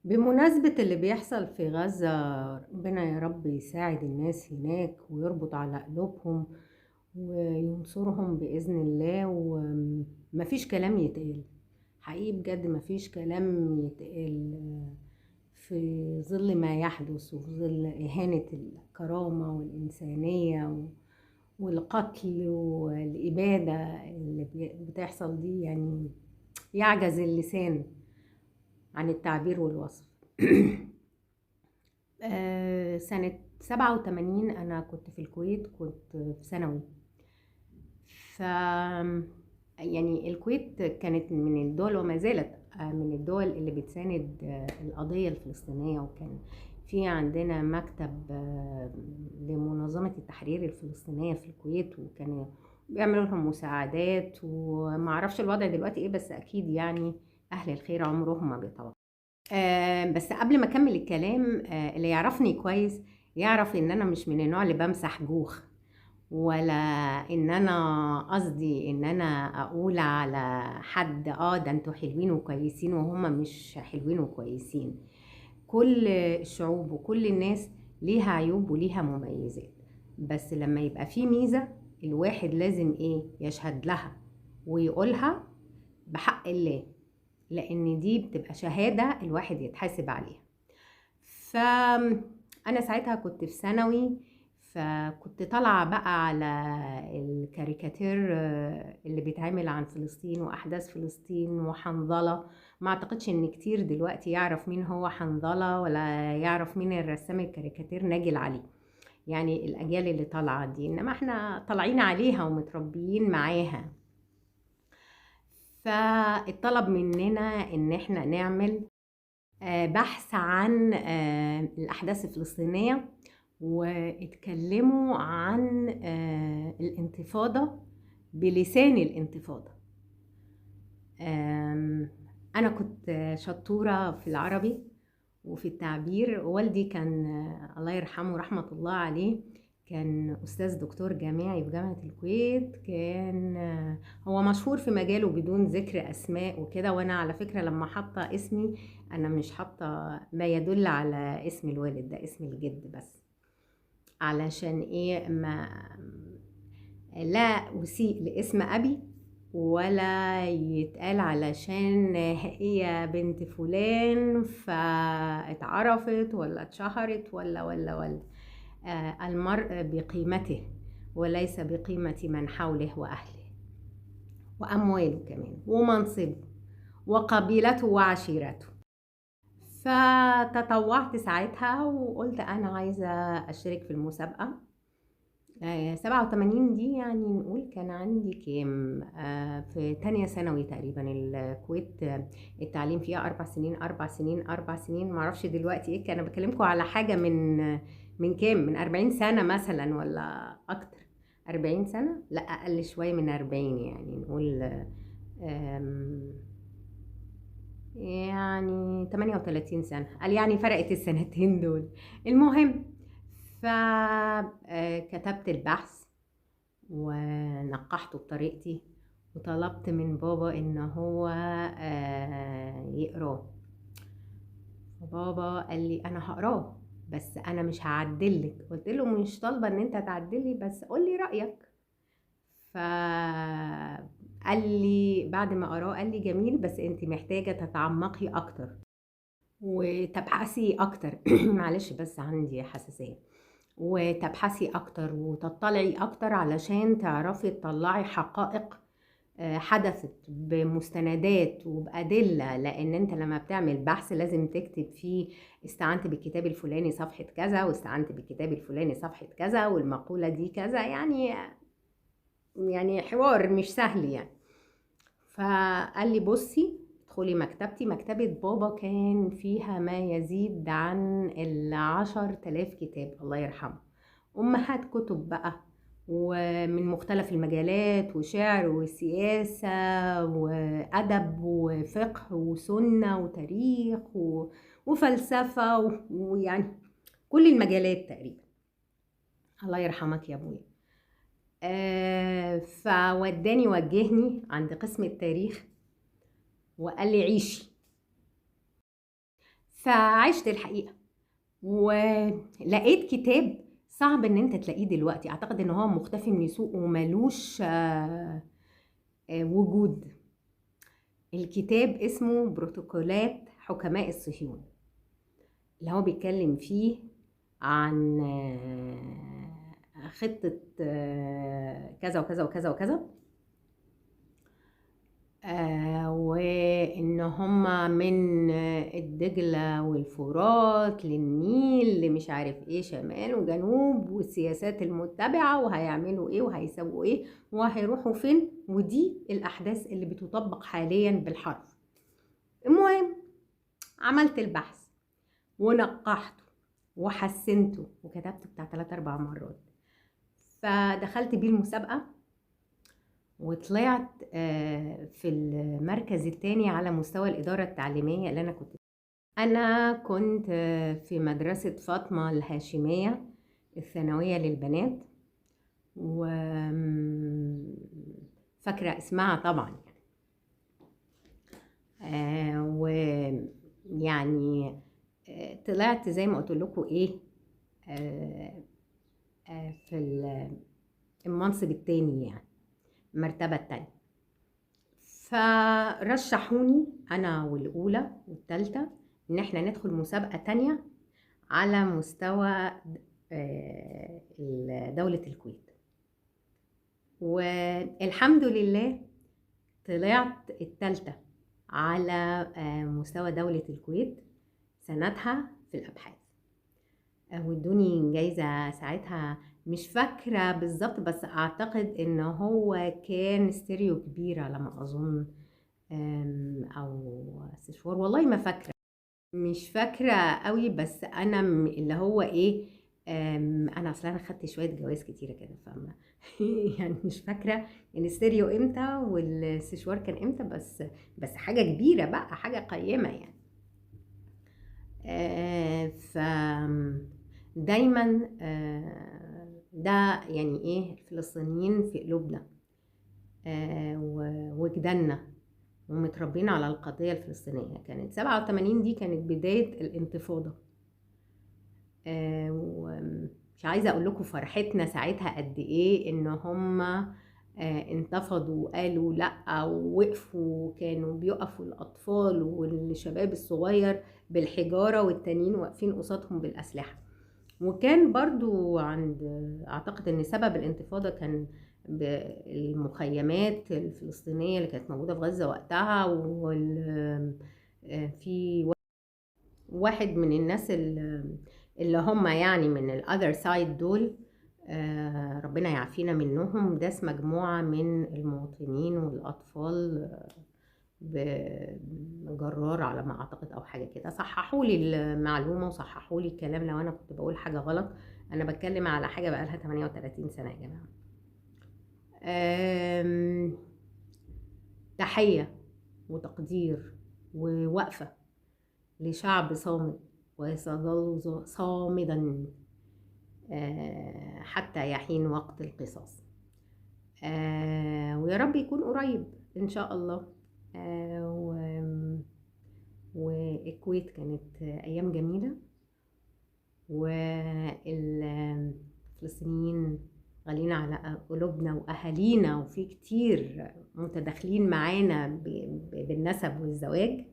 بمناسبة اللي بيحصل في غزة، ربنا يا رب يساعد الناس هناك ويربط على قلوبهم وينصرهم بإذن الله. ومفيش كلام يتقال حقيقي، بجد مفيش كلام يتقال في ظل ما يحدث وفي ظل إهانة الكرامة والإنسانية والقتل والإبادة اللي بتحصل دي. يعني يعجز اللسان عن التعبير والوصف. سنة 87 أنا كنت في الكويت، كنت في ثانوي. ف يعني الكويت كانت من الدول وما زالت من الدول اللي بتساند القضية الفلسطينية، وكان في عندنا مكتب لمنظمة التحرير الفلسطينية في الكويت، وكانوا بيعملوا لهم مساعدات. وما اعرفش الوضع دلوقتي ايه، بس اكيد يعني اهل الخير عمرهم ما بيتوقفوا. بس قبل ما اكمل الكلام، اللي يعرفني كويس يعرف ان انا مش من النوع اللي بمسح جوخ، ولا ان انا قصدي ان انا اقول على حد ده انتوا حلوين وكويسين وهم مش حلوين وكويسين. كل الشعوب وكل الناس ليها عيوب وليها مميزات، بس لما يبقى في ميزة الواحد لازم يشهد لها ويقولها بحق الله، لان دي بتبقى شهادة الواحد يتحاسب عليها. فأنا ساعتها كنت في ثانوي، فكنت طالعة بقى على الكاريكاتير اللي بيتعمل عن فلسطين وأحداث فلسطين وحنظلة. ما أعتقدش إن كتير دلوقتي يعرف مين هو حنظلة ولا يعرف مين الرسام الكاريكاتير ناجي العلي، يعني الأجيال اللي طالعة دي، إنما إحنا طالعين عليها ومتربيين معاها. فاتطلب مننا إن إحنا نعمل بحث عن الأحداث الفلسطينية، واتكلموا عن الانتفاضة بلسان الانتفاضة. أنا كنت شطورة في العربي وفي التعبير. والدي كان الله يرحمه رحمة الله عليه كان أستاذ دكتور جامعي في جامعة الكويت، كان هو مشهور في مجاله بدون ذكر أسماء وكده. وأنا على فكرة لما حاطة اسمي أنا مش حاطة ما يدل على اسم الوالد، ده اسم الجد بس، علشان ما لا أسيء لاسم أبي ولا يتقال علشان هي بنت فلان فاتعرفت ولا اتشهرت ولا ولا ولا. المرء بقيمته وليس بقيمة من حوله وأهله وأمواله كمان ومنصبه وقبيلته وعشيرته. فتطوعت ساعتها وقلت أنا عايزة أشترك في المسابقة. 87 دي يعني نقول كان عندي كام، في تانية ثانوي تقريبا. الكويت التعليم فيها 4 سنين 4 سنين 4 سنين، معرفش دلوقتي ايه، كان بكلمكم على حاجة من كام، من 40 سنة مثلا ولا أكتر، 40 سنة، لا أقل شوية من 40، يعني نقول يعني 38 سنة، قال يعني فرقت السنتين دول. المهم فكتبت البحث ونقحته بطريقتي، وطلبت من بابا ان هو يقراه. فبابا قال لي انا هقراه بس انا مش هعدلك. قلت له مش طالبه ان انت تعدلي، بس قولي رايك. فقال لي بعد ما قراه قال لي جميل، بس انت محتاجه تتعمقي اكتر وتبحثي اكتر. معلش بس عندي حساسيه. وتبحثي اكتر وتطلعي اكتر علشان تعرفي تطلعي حقائق حدثت بمستندات وبأدلة، لأن أنت لما بتعمل بحث لازم تكتب فيه استعنت بالكتاب الفلاني صفحة كذا، واستعنت بالكتاب الفلاني صفحة كذا، والمقولة دي كذا، يعني حوار مش سهل يعني. فقال لي بصي ادخلي مكتبتي. مكتبة بابا كان فيها ما يزيد عن 10,000 كتاب الله يرحمه، أمهات كتب بقى ومن مختلف المجالات، وشعر وسياسة وأدب وفقه وسنة وتاريخ وفلسفة ويعني كل المجالات تقريبا. الله يرحمك يا أبويا. فوداني وجهني عند قسم التاريخ وقال لي عيشي. فعشت الحقيقة ولقيت كتاب صعب ان انت تلاقيه دلوقتي، اعتقد ان هو مختفي من السوق وملوش وجود. الكتاب اسمه بروتوكولات حكماء الصهيون، اللي هو بيتكلم فيه عن خطة كذا وكذا وكذا وكذا، وإن هما من الدجلة والفرات للنيل اللي مش عارف إيه، شمال وجنوب، والسياسات المتبعة، وهيعملوا إيه وهيسووا إيه وهيروحوا فين، ودي الأحداث اللي بتطبق حاليا بالحرف. المهم عملت البحث ونقحته وحسنته وكتبته بتاع 3-4 مرات، فدخلت بيه المسابقة وطلعت في المركز الثاني على مستوى الإدارة التعليمية اللي أنا كنت في مدرسة فاطمة الهاشمية الثانوية للبنات، وفاكرة اسمها طبعا يعني. ويعني طلعت زي ما قلت لكم ايه في المنصب الثاني، يعني المرتبة الثانية. فرشحوني أنا والأولى والثالثة إن احنا ندخل مسابقة تانية على مستوى دولة الكويت، والحمد لله طلعت الثالثة على مستوى دولة الكويت سنتها في الأبحاث، وادوني جايزة ساعتها مش فاكرة بالظبط، بس أعتقد إن هو كان ستيريو كبير على ما أظن، أو سشوار، والله ما فاكرة، مش فاكرة قوي، بس أنا اللي هو إيه، أنا أصلا خدت شوية جوائز كتيرة كده، فاهمة يعني مش فاكرة الستيريو إمتى والسشوار كان إمتى، بس حاجة كبيرة بقى، حاجة قيمة يعني. ف دايما ده يعني ايه، الفلسطينيين في قلوبنا وجداننا، ومتربين على القضية الفلسطينية. كانت 87 دي كانت بداية الانتفاضة، ومش عايزة اقول لكم فرحتنا ساعتها قد ايه ان هم انتفضوا وقالوا لا ووقفوا، كانوا بيقفوا الاطفال والشباب الصغير بالحجارة والتانيين واقفين قصادهم بالأسلحة. وكان برضو عند، اعتقد ان سبب الانتفاضة كان بالمخيمات الفلسطينية اللي كانت موجودة في غزة وقتها، في واحد من الناس اللي هم يعني من ال other side دول، ربنا يعافينا منهم، داس مجموعة من المواطنين والأطفال بجرار على ما أعتقد أو حاجة كده. صححوا لي المعلومة وصححوا لي الكلام لو أنا كنت بقول حاجة غلط، أنا بتكلم على حاجة بقالها 38 سنة يا جماعة. تحية وتقدير ووقفة لشعب صامد، وسيظل صامدا حتى يحين وقت القصاص، ويا رب يكون قريب إن شاء الله. والكويت كانت أيام جميلة، والفلسطينيين غاليين على قلوبنا وأهالينا، وفي كتير متداخلين معانا بالنسب والزواج،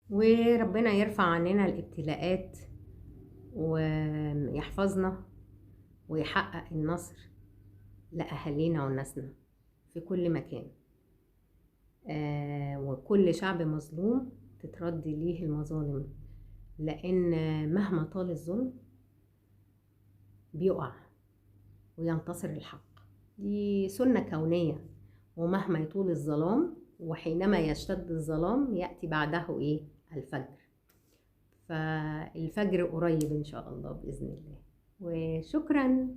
وربنا يرفع عننا الابتلاءات ويحفظنا ويحقق النصر لأهالينا وناسنا في كل مكان، وكل شعب مظلوم تترد ليه المظالم، لأن مهما طال الظلم بيقع وينتصر الحق، دي سنة كونية. ومهما يطول الظلام وحينما يشتد الظلام يأتي بعده إيه؟ الفجر. فالفجر قريب إن شاء الله بإذن الله. وشكرا.